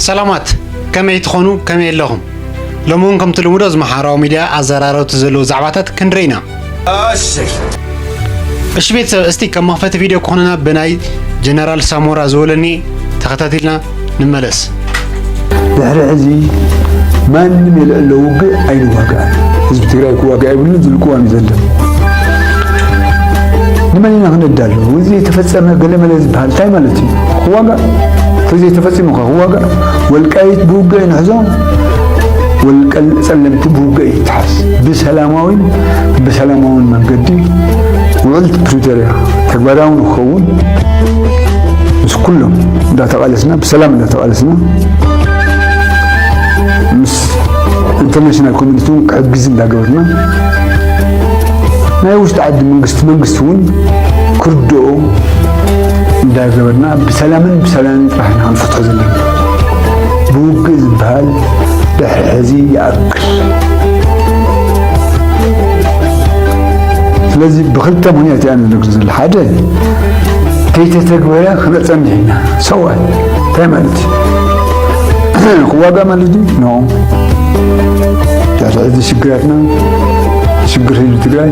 ሰላማት፣ ከመይ ትኾኑ? ከመይ ኣለኹም? ሎሚ እውን ከምቲ ልሙድ ኣብዚ ማሕበራዊ ሚድያ ኣዘራረብቲ ዘለዉ ዛዕባታት ክንርኢ ኢና። እሺ ቤተሰብ፣ እስቲ ከም መኽፈቲ ቪድዮ ክኾነና ብናይ ጀነራል ሳሞራ ዝበለኒ ተኸታቲልና ንመለስ። ድሕሪ ሕዚ ማንም የልዕሎ ውግእ ኣይንዋጋእን። ህዝቢ ትግራይ ክዋጋእ የብሉን ዝብል ቅዋም እዩ ዘሎ። ንመን ኢና ክነዳሉ? እዚ ዘይተፈጸመ ገለመለ ዝበሃል እንታይ ማለት እዩ? ክዋጋእ? እቲ ዘይተፈጺሙ ከ ክዋጋእ? ወልቃይት ብውግእ ንሕዞ፣ ወልቀል-፣ ጸለምቲ ብውግእ ይትሓዝ። ብሰላማዊን ብሰላማውን መንገዲ ውዕል ፕሪቶርያ ተግባራዊ ንክኸውን ምስ ኩሎም እንዳተቓለስና፣ ብሰላም እንዳተቓለስና፣ ምስ ኢንተርናሽናል ኮሚኒቲ እውን ክሕግዝ እንዳገበርና፣ ናይ ውሽጢ ዓዲ መንግስቲ፣ መንግስቲ እውን ክርድኦ እንዳገበርና፣ ብሰላምን ብሰላምን ጥራሕ ኢና ክንፈትሖ ዘለና። ብውግእ ዝበሃል ድሕሪ ሕዚ ይኣክል። ስለዚ ብኽልተ ምኽንያት እያ ንነግር ዘሎ። ሓደ፣ ከይተተግበረ ክነጸንሕ ኢና። ሰዋት እንታይ ማለት እዩ? ክዋጋ ማለት እዩ? ኖ። ድሕሪ ሕዚ ሽግራትና፣ ሽግር ህዝቢ ትግራይ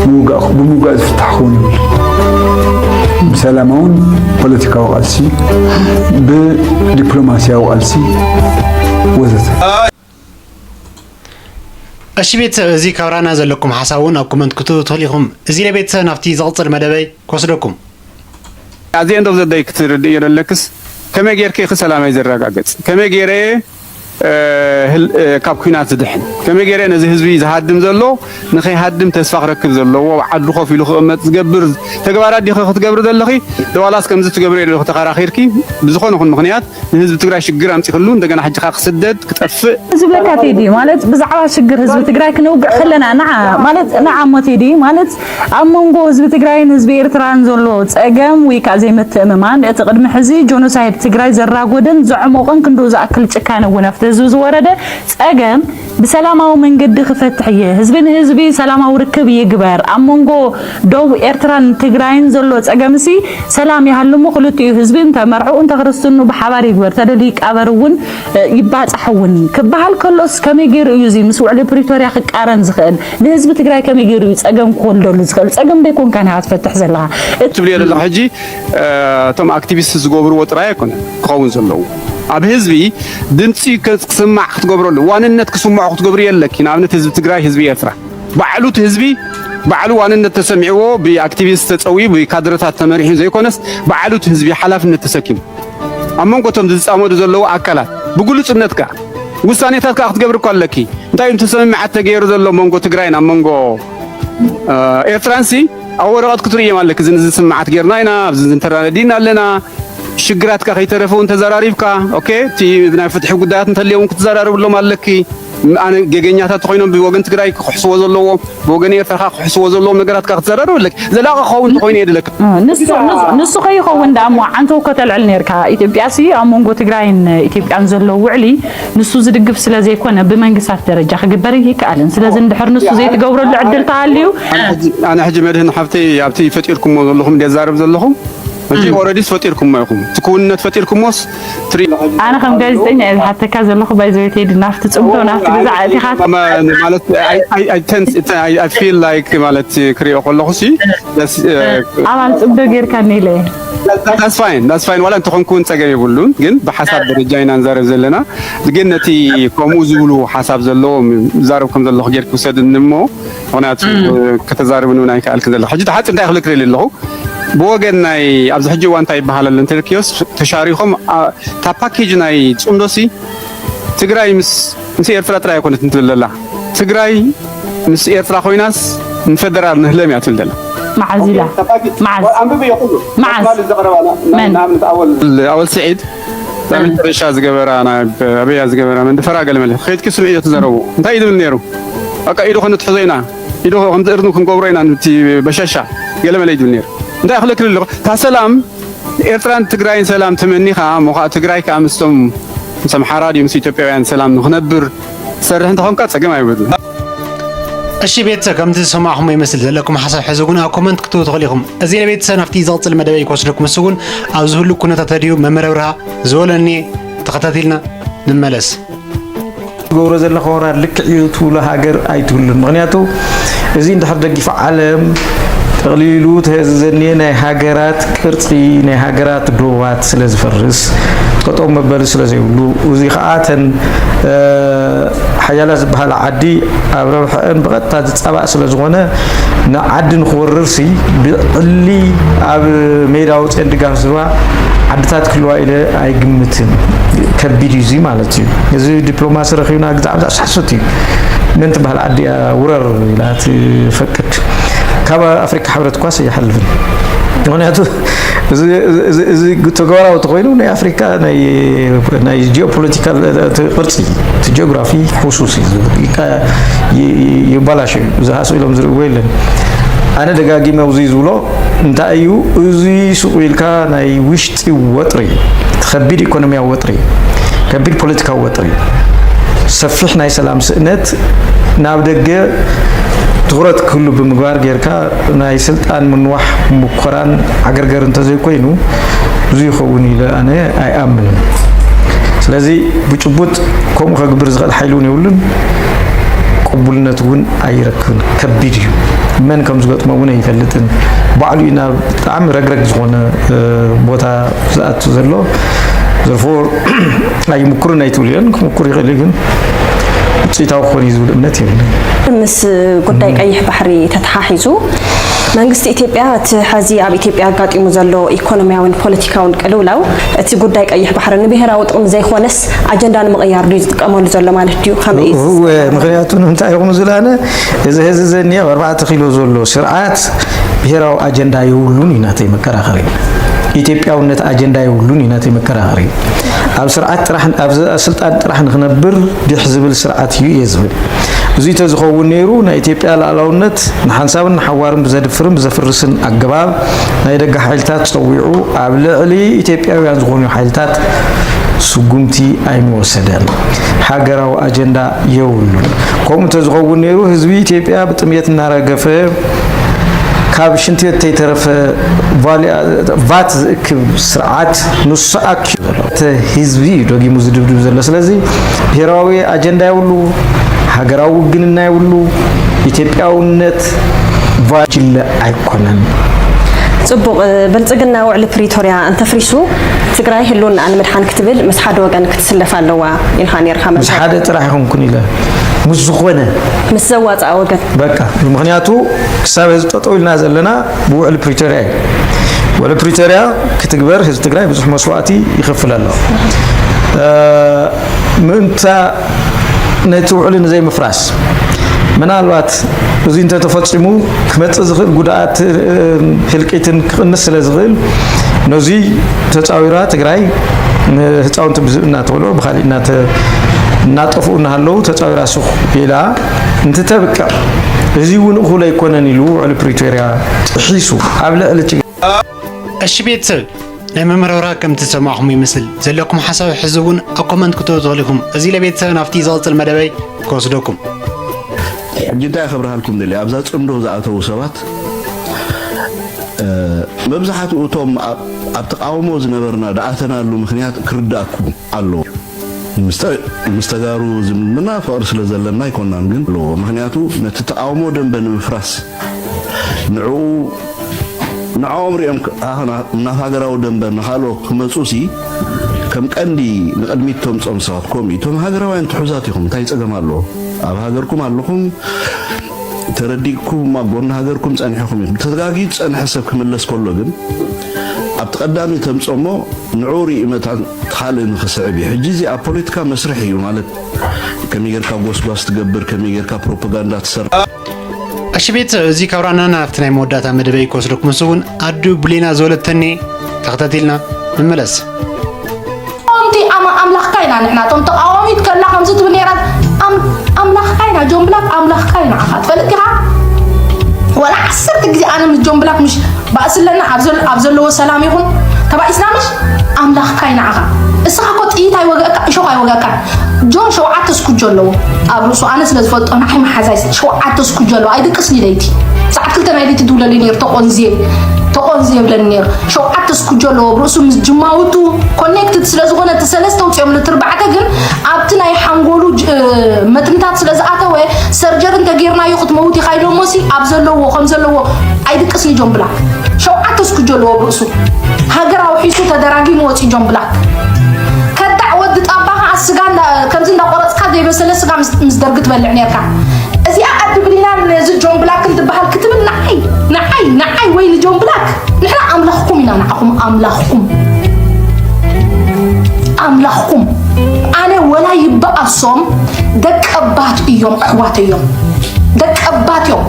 ምውጋእ፣ ብምውጋእ ዝፍታሕ ክኸውን ይብሉ። ብሰላማውን ፖለቲካዊ ቃልሲ፣ ብዲፕሎማሲያዊ ቃልሲ ወዘተ። እሺ ቤተሰብ፣ እዚ ካብ ራና ዘለኩም ሓሳብ እውን ኣብ ኮመንት ክትህቡ ትኽእሉ ኢኹም። እዚ ለቤተሰብ ናብቲ ዝቕጽል መደበይ ክወስደኩም። At the end of the day ክትርድእዮ ዘለክስ ከመይ ጌርክ ኢኺ ሰላመይ ዘረጋግጽ? ከመይ ጌረ እየ፣ እ፣ ህል-፣ እ፣ ካብ ኲናት ዝድሕን? ከመይ ጌረ ነዚ ህዝቢ ዝሃድም ዘሎ ንኸይሃድም ተስፋ ክረክብ ዘለዎ ኣብ ዓዱ ኮፍ ኢሉ ክቕመጥ ዝገብር ተግባራት ዲኺ ክትገብሪ ዘለኺ? ዋላስ ከምዚ ትገብርዮ ዘለኺ ተኸራኺርኪ ብዝኾነ ይኹን ምኽንያት ንህዝቢ ትግራይ ሽግር ኣምፂኽሉ እንደገና ሕጂ ኸዓ ክስደድ ክጠፍእ? ዝብለካ ቴዲ፣ ማለት ብዛዕባ ሽግር ህዝቢ ትግራይ ክነውግዕ ከለና፣ ንዓ፣ ማለት ንዓ እሞ ቴዲ፣ ማለት ኣብ መንጎ ህዝቢ ትግራይን ህዝቢ ኤርትራን ዘሎ ጸገም ወይ ከዓ ዘይምትእምማን፣ እቲ ቅድሚ ሕዚ ጆኖሳይድ ትግራይ ዘራጎደን ዘዕሞቐን ክንድኡ ዝኣክል ጭካነ እውን ኣብቲ ህዝቢ ዝወረደ ጸገም ብሰላማዊ መንገዲ ክፈትሕ እየ። ህዝቢ ንህዝቢ ሰላማዊ ርክብ ይግበር። ኣብ መንጎ ደቡብ ኤርትራን ትግራይን ዘሎ ጸገምሲ ሰላም ይሃሉ እሞ ክልቲኡ ህዝቢ እንተ መርዕኡ እንተ ክርስትኑ ብሓባር ይግበር። ተደልዩ ይቃበር እውን፣ እ፣ ይባጻሕ እውን ክበሃል ከሎስ ከመይ ገይሩ እዩ እዚ ምስ ውዕሊ ፕሪቶርያ ክቃረን ዝኽእል? ንህዝቢ ትግራይ ከመይ ገይሩ እዩ ጸገም ክወልደሉ ዝኽእል? ጸገም ደይኮንካን ኢኻ ትፈትሕ ዘለኻ። እት- ትብልዮ ዘለኻ ሕጂ፣ እ፣ እቶም ኣክቲቪስት ዝገብርዎ ጥራይ ኣይኮነን ክኸውን ዘለዎ። ኣብ ህዝቢ ድምፂ ክስ-፣ ክስማዕ ክትገብረሉ፣ ዋንነት ክስምዖ ክትገብሪ የለኪ። ንኣብነት ህዝቢ ትግራይ፣ ህዝቢ ኤርትራ፣ ባዕሉ እቲ ህዝቢ፣ ባዕሉ ዋንነት ተሰሚዕዎ፣ ብኣክቲቪስት ተፀውዩ፣ ብካድረታት ተመሪሑ ዘይኮነስ፣ ባዕሉ እቲ ህዝቢ ሓላፍነት ተሰኪሙ። ኣብ መንጎ እቶም ዝፃመዱ ዘለዉ ኣካላት ብግሉፅነት ከኣ ውሳኔታት ከኣ ክትገብሪ እኮ ኣለኪ። እንታይ እዩ ተሰምምዓት ተገይሩ ዘሎ መንጎ ትግራይን ኣብ መንጎ፣ እ፣ ኤርትራንሲ ኣብ ወረቐት ክትርእዮም ኣለኪ። እዚ፣ እዚ ስምምዓት ጌርና ኢና፣ ኣብዚ፣ እዚ ተረዳዲእና ኣለና። ሽግራትካ ከይተረፈ እውን ተዘራሪብካ፣ ኦኬ፣ እቲ ናይ ፍትሒ ጉዳያት እንተልዮም ክትዘራረብሎም ኣለኪ። ኣነ ገገኛታት ተኾይኖም ብወገን ትግራይ ክሕስዎ ዘለዎ፣ ብወገን ኤርትራ ከዓ ክሕስዎ ዘለዎም ነገራት ከዓ ክትዘራረብ ኣለኪ። ዘላቒ ክኸውን እንተኾይኑ እየ ድለካ። እ፣ ንሱ፣ ንሱ፣ ንሱ ከይኸውን ደኣ እሞ ዓንተው ከተልዕል ነርካ። ኢትዮጵያ ሲ ኣብ መንጎ ትግራይን ኢትዮጵያን ዘሎ ውዕሊ ንሱ ዝድግፍ ስለ ዘይኮነ ብመንግስታት ደረጃ ክግበር ይከኣልን። ስለዚ እንድሕር ንሱ ዘይትገብረሉ ዕድል ተሃልዩ፣ ኣነ ሕጂ፣ ኣነ ሕጂ መድህን ሓብተይ ኣብቲ ፈጢርኩሞ ዘለኹም እንደ ዛረብ ዘለኹም፣ ሕጂ ኦልሬዲስ ፈጢርኩሞ ኢኹም። እቲ ክውንነት ፈጢርኩሞስ ትሪ-፣ ኣነ ከም ጋዜጠኛ እየ ዝሓተካ ዘለኹ። ባይዘወይ ቴዲ፣ ናብቲ ጽምዶ፣ ናብቲ ገዛ ኣእቲኻ ማ-፣ ማለት፣ I, I, I tend, I, I feel like ማለት ክሪኦ ከለኹ ሲ፣ ደስ፣ እ፣ ኣባል ጽምዶ ጌርካኒ ኢለ እየ። That's fine, that's fine። ዋላ እንተኾንኩ እውን ጸገም የብሉን፣ ግን ብሓሳብ ደረጃ ኢና ንዛረብ ዘለና። ግን ነቲ ከምኡ ዝብሉ ሓሳብ ዘለዎም ዛረብ ከም ዘለኹ ጌርክ ውሰድኒ እሞ፣ ምኽንያቱ፣ እ፣ ከተዛርብኒ እውን ኣይከኣልክን ዘለኹ። ሕጂ ተሓጽ እንታይ ክብል ክርኢ ኣለኹ? ብወገን ናይ ኣብዚ ሕጂ እዋን እንታይ ይበሃል ኣሎ እንተልክዮስ፣ ተሻሪኾም፣ አ፣ እታ ፓኬጅ ናይ ጽምዶሲ ትግራይ ምስ፣ ምስ ኤርትራ ጥራይ ኣይኮነትን ትብል ዘላ። ትግራይ ምስ ኤርትራ ኮይናስ ንፌደራል ንህለም እያ ትብል ዘላ። መዓዝ ኢላ? መዓዝ? ኣንብብዮ ኩሉ። መዓዝ? ኣስማሊ ዘቕረባ ና-፣ መን? ንኣብነት ኣወል፣ ኣወል ስዒድ፣ እዛ መጨረሻ ዝገበራ፣ ናይ ኣበያ ዝገበራ፣ መንደፈራ ገለ መለ። ከይድኪ ስምዕዮ ትዘረቡ። እንታይ እዩ ዝብል ነይሩ? በቃ ኢዱ ክንትሕዞ ኢና፣ ኢዱ ከምዚ እርኑ ክንገብሮ ኢና፣ ነቲ በሻሻ ገለ መለ እዩ ዝብል ነይሩ። እንታይ ክልክል ኣለኹ? እታ ሰላም ኤርትራን ትግራይን ሰላም ተመኒኻ፣ እሞ ኸዓ ትግራይ ከኣ ምስቶም፣ ምስ ኣምሓራ ድዩ ምስ ኢትዮጵያውያን ሰላም ንኽነብር ትሰርሕ እንተኾንካ ጸገም ኣይብሉን። እሺ ቤተሰብ፣ ከምቲ ዝሰማዕኹሞ ይመስል። ዘለኩም ሓሳብ ሕዚ እውን ኣብ ኮመንት ክትህቡ ትኽእሉ ኢኹም። እዚ ንቤተሰብ ናብቲ ዘቕጽል መደበይ ክወስደኩም፣ እሱ እውን ኣብ ዝህሉ ኩነታት ተድዩ መምህር ኣብርሃ ዝበለኒ ተኸታቲልና ንመለስ። ትገብሮ ዘለኻ ወራር ልክዕ እዩ ትብሎ ሃገር ኣይትህሉን። ምኽንያቱ እዚ እንድሕር ደጊፉ ዓለም ጠቕሊሉ ተዘዝዘኒ ናይ ሃገራት ቅርጺ፣ ናይ ሃገራት ዶባት ስለ ዝፈርስ፣ ጠጠው መበሊ ስለ ዘይብሉ፣ እዚ ኸኣ እተን፣ እ፣ ሓያላት ዝበሃላ ዓዲ ኣብ ረብሐአን ብቐጥታ ዝጻባእ ስለ ዝኾነ፣ ንዓዲ ንኽወርርሲ ብዕሊ ኣብ ሜዳ ወጺአን ድጋፍ ዝህባ ዓድታት ክህልዋ ኢለ ኣይግምትን። ከቢድ እዩ እዚ ማለት እዩ። እዚ ዲፕሎማሲ ረኺብና ግዛዕ ብዛዕ ሳሕሱት እዩ። መን ትበሃል ዓዲ እያ ውረር ኢላ ትፈቅድ? ካብ ኣፍሪካ ሕብረት እኳስ ኣይሓልፍን። ምኽንያቱ እዚ፣ እዚ፣ እዚ፣ እዚ ተግባራዊ ተኮይኑ ናይ ኣፍሪካ ናይ፣ ናይ ጂኦፖለቲካል እቲ ቅርፂ፣ እቲ ጂኦግራፊ ሕሱስ እዩ፣ ይቃ-፣ ይ-፣ ይ-፣ ይባላሾ እዩ። እዚ ሃስኡ ኢሎም ዝርእዎ የለን። ኣነ ደጋጊመ እዚ ዝብሎ እንታይ እዩ፣ እዚ ሱቕ ኢልካ ናይ ውሽጢ ወጥሪ፣ ከቢድ ኢኮኖሚያዊ ወጥሪ፣ ከቢድ ፖለቲካዊ ወጥሪ፣ ሰፊሕ ናይ ሰላም ስእነት ናብ ደገ ትኹረት ክህሉ ብምግባር ጌርካ ናይ ስልጣን ምንዋሕ ሙኮራን ዓገርገር እንተዘይኮይኑ፣ እዚ ይኸውን ኢለ ኣነ ኣይኣምንን። ስለዚ ብጭቡጥ ከምኡ ከግብር ዝኽእል ሓይሊ እውን የብሉን፣ ቅቡልነት እውን ኣይረክብን። ከቢድ እዩ። መን ከም ዝገጥሞ እውን ኣይፈልጥን። ባዕሉ እዩ ናብ ብጣዕሚ ረግረግ ዝኾነ፣ እ፣ ቦታ ዝኣቱ ዘሎ። ዘርፎ ኣይምኩርን ኣይትብሉ እዮም። ክምኩር ይኽእል እዩ፣ ግን ውፅኢታዊ ክኾን እዩ ዝብል እምነት የብሉን። ምስ ጉዳይ ቀይሕ ባሕሪ ተተሓሒዙ መንግስቲ ኢትዮጵያ እቲ ሐዚ ኣብ ኢትዮጵያ ኣጋጢሙ ዘሎ ኢኮኖሚያውን ፖለቲካውን ቅልውላው እቲ ጉዳይ ቀይሕ ባሕሪ ንብሔራዊ ጥቕሚ ዘይኮነስ ኣጀንዳ ንምቕያር ድዩ ዝጥቀመሉ ዘሎ ማለት ድዩ? ከመይ እዩ? እወ፣ ምኽንያቱ ንምንታይ ኢኹም ዝብል ኣነ፣ እዚ ሐዚ ዘኒአ ኣብ ኣርባዕተ ኪሎ ዘሎ ስርዓት ብሔራዊ ኣጀንዳ የብሉን እዩ ናተይ መከራኸሪ። ኢትዮጵያውነት ኣጀንዳ የብሉን እዩ ናተይ መከራኸሪ። ኣብ ስርዓት ጥራሕ፣ ኣብ ዝ-፣ ስልጣን ጥራሕ ንኽነብር ዲሕ ዝብል ስርዓት እዩ እየ ዝብል። እዚ ተዝኸውን ነይሩ፣ ናይ ኢትዮጵያ ሉዓላውነት ንሓንሳብን ንሓዋርን ብዘድፍርን ብዘፍርስን ኣገባብ ናይ ደገ ሓይልታት ጸዊዑ ኣብ ልዕሊ ኢትዮጵያውያን ዝኾኑ ሓይልታት ስጉምቲ ኣይምወሰደን። ሃገራዊ ኣጀንዳ የብሉን። ከምኡ እንተዝኸውን ነይሩ፣ ህዝቢ ኢትዮጵያ ብጥምየት እናረገፈ፣ ካብ ሽንቲ ቤት ተይተረፈ ቫሊ-፣ ቫት ዝእክብ ስርዓት ንሱ ኣኪቡ ዘሎ። እቲ ህዝቢ እዩ ደጊሙ ዝድብድብ ዘሎ። ስለዚ ብሄራዊ ኣጀንዳ የብሉ፣ ሃገራዊ ውግንና የብሉ፣ ኢትዮጵያውነት ቫጅለ ኣይኮነን። ጽቡቕ፣ ብልጽግና ውዕሊ ፕሪቶርያ እንተፍሪሱ ትግራይ ህልውናኣ ንምድሓን ክትብል ምስ ሓደ ወገን ክትስለፍ ኣለዋ ኢልካ ነይርካ። ምስ ሓደ ጥራሕ ይኹንኩን ኢለ፣ ምስ ዝኾነ፣ ምስ ዘዋፅኣ ወገን። በቃ፣ ምኽንያቱ ክሳብ ሕዚ ጠጠው ኢልና ዘለና ብውዕሊ ፕሪቶርያ እዩ። ውዕሊ ፕሪቶርያ ክትግበር ህዝቢ ትግራይ ብዙሕ መስዋእቲ ይኸፍል ኣሎ። እ፣ ምእንታ ነቲ ውዕሊ ንዘይምፍራስ፣ ምናልባት እዚ እንተተፈፂሙ ክመፅእ ዝኽእል ጉድኣት፣ እ፣ ህልቂትን ክቕንስ ስለ ዝኽእል፣ ነዚ ተፃዊራ ትግራይ ንህፃውንቲ ብዝብኢ እናተበልዑ ብኻሊእ እናተ-፣ እናጠፍኡ እናሃለዉ ተፃዊራ ሱቕ ኢላ እንትተብቅዕ፣ እዚ እውን እኹል ኣይኮነን ኢሉ ውዕሊ ፕሪቶርያ ጥሒሱ ኣብ ልዕሊ ትግራይ። እሺ ቤተሰብ፣ ናይ መምህር ኣብርሃ ከምቲ ዝሰማዕኹም ይመስል። ዘለኩም ሓሳብ ሕዚ እውን ኣብ ኮመንት ክትህቡ ትኽእሉ ኢኹም። እዚ ለቤተሰብ ናብቲ ዝቕጽል መደበይ ክወስደኩም። ሕጂ እንታይ ከብርሃልኩም ደልየ፣ ኣብዛ ጽምዶ ዝኣተዉ ሰባት፣ እ፣ መብዛሕትኡ እቶም ኣብ፣ ኣብ ተቃውሞ ዝነበርና ዝኣተናሉ ምኽንያት ክርዳእኩም ኣለዎ። ምስ ተ-፣ ምስ ተጋሩ ዝምድና ፍቕሪ ስለ ዘለና ኣይኮናን፣ ግን ኣለዎ። ምኽንያቱ ነቲ ተቃውሞ ደንበ ንምፍራስ፣ ንዕኡ፣ ንዕኦም ሪኦም ክ-፣ ኣኸና-፣ ናብ ሃገራዊ ደንበ ንኻልኦ ክመጹሲ፣ ከም ቀንዲ ንቕድሚት ተምጾም ሰባት ከምኡ እዩ። እቶም ሃገራውያን ትሑዛት ኢኹም፣ እንታይ ጸገም ኣለዎ? ኣብ ሃገርኩም ኣለኹም፣ ተረዲእኩም ኣብ ጎኒ ሃገርኩም ጸኒሕኩም ኢኹም። ተጋግዩ ዝጸንሐ ሰብ ክምለስ ከሎ ግን፣ ኣብቲ ቀዳሚ ተምጾሞ ንዕኡ ሪኡ መታን እቲ ካልእ ንኽስዕብ እዩ። ሕጂ እዚ ኣብ ፖለቲካ መስርሕ እዩ፣ ማለት ከመይ ጌርካ ጎስጓስ ትገብር፣ ከመይ ጌርካ ፕሮፓጋንዳ ትሰርሕ። እሺ ቤተሰብ፣ እዚ ካብ ራናና ናብቲ ናይ መወዳእታ መደበይ ክወስደኩም፣ ንሱ እውን ኣዱ ብሌና ዝወለተኒ ተኸታቲልና ንመለስ። እቶም ኣማ-፣ ኣምላኽካ ኢና ንሕና። እቶም ተቃዋሚት ከላ ከምዚ ትብል ነይራ፣ ኣም-፣ ኣምላኽካ ኢና፣ ጆን ብላክ ኣምላኽካ ኢና። ንዓኻ ትፈልጥ ዲኻ? ወላ ዓሰርተ ግዜ ኣነ ምስ ጆን ብላክ ምሽ ባእሲ ኣለና ኣብ ዘል-፣ ኣብ ዘለዎ ሰላም ይኹን ተባኢስና ምሽ ኣምላኽካ ኢና። ንዓኻ እስኻ እኮ ጥይት ኣይወገእካ፣ እሾኽ ኣይወገእካ። ጆን ሸውዓተ ስኩጆ ኣለዎ ኣብ ርእሱ። ኣነ ስለ ዝፈልጦ ንዓይ መሓዛይ ሸውዓተ ስኩጆ ኣለዎ። ኣይድቅስን እዩ ለይቲ። ሰዓት ክልተ ናይ ለይቲ ድውለሉ ነይሩ፣ ተቆንዝየ፣ ተቆንዝየ ይብለኒ ነይሩ። ሸውዓተ ስኩጆ ኣለዎ ኣብ ርእሱ፣ ምስ ጅማውቱ ኮኔክትድ ስለ ዝኾነ፣ እቲ ሰለስተ ውፅኦም፣ እቲ ኣርባዕተ ግን ኣብቲ ናይ ሓንጎሉ ጅ-፣ መትንታት ስለ ዝኣተወ፣ ሰርጀሪ እንተጌርናዮ ክትመውት ኢኻ ኢሎሞ ሲ ኣብ ዘለዎ ከም ዘለዎ ኣይድቅስን እዩ ጆን ብላክ። ሸውዓተ ስኩጆ ኣለዎ ኣብ ርእሱ። ሃገር ኣውሒሱ ተደራጊሙ ወፂኡ ጆን ብላክ። ከዳዕ ወዲ ጣባ ከዓ ስጋ እንዳ-፣ ከምዚ እንዳቆረፅካ ዘይበሰለ ስጋ ምስ ምስ ደርጊ ትበልዕ ነርካ። እዚኣ ኣዲ ብሊናን እዚ ጆን ብላክን ትበሃል ክትብል ንዓይ ንዓይ ንዓይ ወይ ንጆን ብላክ ንሕና ኣምላኽኩም ኢና። ንዓኹም ኣምላኽኩም ኣምላኽኩም ኣነ ወላ ይበኣሶም ደቀባት እዮም ኣሕዋት እዮም። ደቀባት እዮም።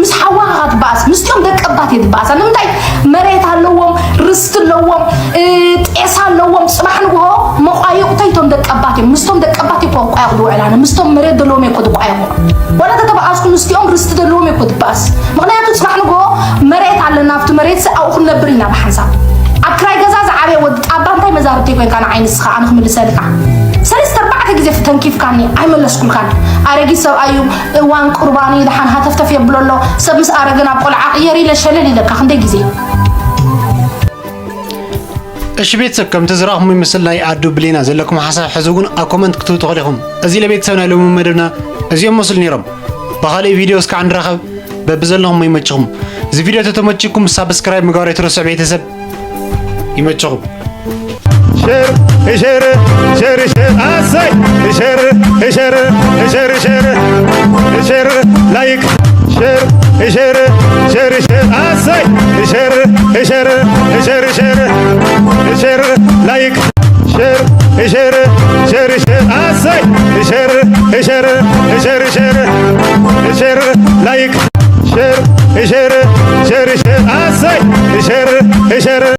ምስ ሓዋኻ ትበኣስ ምስቲኦም ደቀባት እየ ትበኣሳ። ንምንታይ? መሬት ኣለዎም፣ ርስቲ ኣለዎም፣ እ፣ ጤሳ ኣለዎም። ፅባሕ ንግሆ መቋየቑተይ እቶም ደቀባት እዮም። ምስቶም ደቀባት እዮም ቋንቋ ይቑ ድውዕል ኣነ ምስቶም መሬት ዘለዎም እኮ ድቋየቑ። ዋላ ተተበኣስኩ ምስቲኦም ርስቲ ዘለዎም እኮ ድበኣስ። ምኽንያቱ ፅባሕ ንግሆ መሬት ኣለና፣ ኣብቲ መሬት ኣብኡ ክንነብር ኢና ብሓንሳብ። ኣብ ክራይ ገዛ ዝዓበየ ወዲ ጣባ እንታይ መዛርብተይ ኮንካ ንዓይ ንስኻ ኣነ ክምልሰልካ? ሰለስተ ኣርባዕተ ግዜ ተንኪፍካኒ ኣይመለስኩልካን። ኣረጊት ሰብኣይ እዩ፣ እዋን ቁርባን እዩ፣ ደሓን ሃተፍተፍ የብሎ ኣሎ። ሰብ ምስ ኣረገ ናብ ቆልዓ ቅየር ኢለ ሸለል ኢለካ ክንደይ ግዜ? እሺ ቤተሰብ፣ ከምቲ ዝረኣኹም ይመስል ናይ ኣዱ ብሌና ዘለኩም ሓሳብ ሕዚ እውን ኣብ ኮመንት ክትህቡ ትኽእሉ ኢኹም። እዚ ለቤተሰብ ናይ ሎሚ መደብና እዚኦም መስሉ ነይሮም። ብኻልእ ቪድዮ እስካዕ ንራኸብ። በብዘለኹም ይመችኹም። እዚ ቪድዮ ተተመችኩም ሳብስክራይብ ምግባር ኣይትረስዑ ቤተሰብ። ይመችኹም። ሸር ሸር ሸር ሸር ኣሰይ ሸር ሸር ሸር ሸር ሸር ላይክ ሸር ሸር ሸር ሸር ኣሰይ ሸር ሸር ሸር ሸር ሸር ላይክ ሸር ሸር ሸር ሸር ኣሰይ ሸር ሸር ሸር ሸር ሸር ላይክ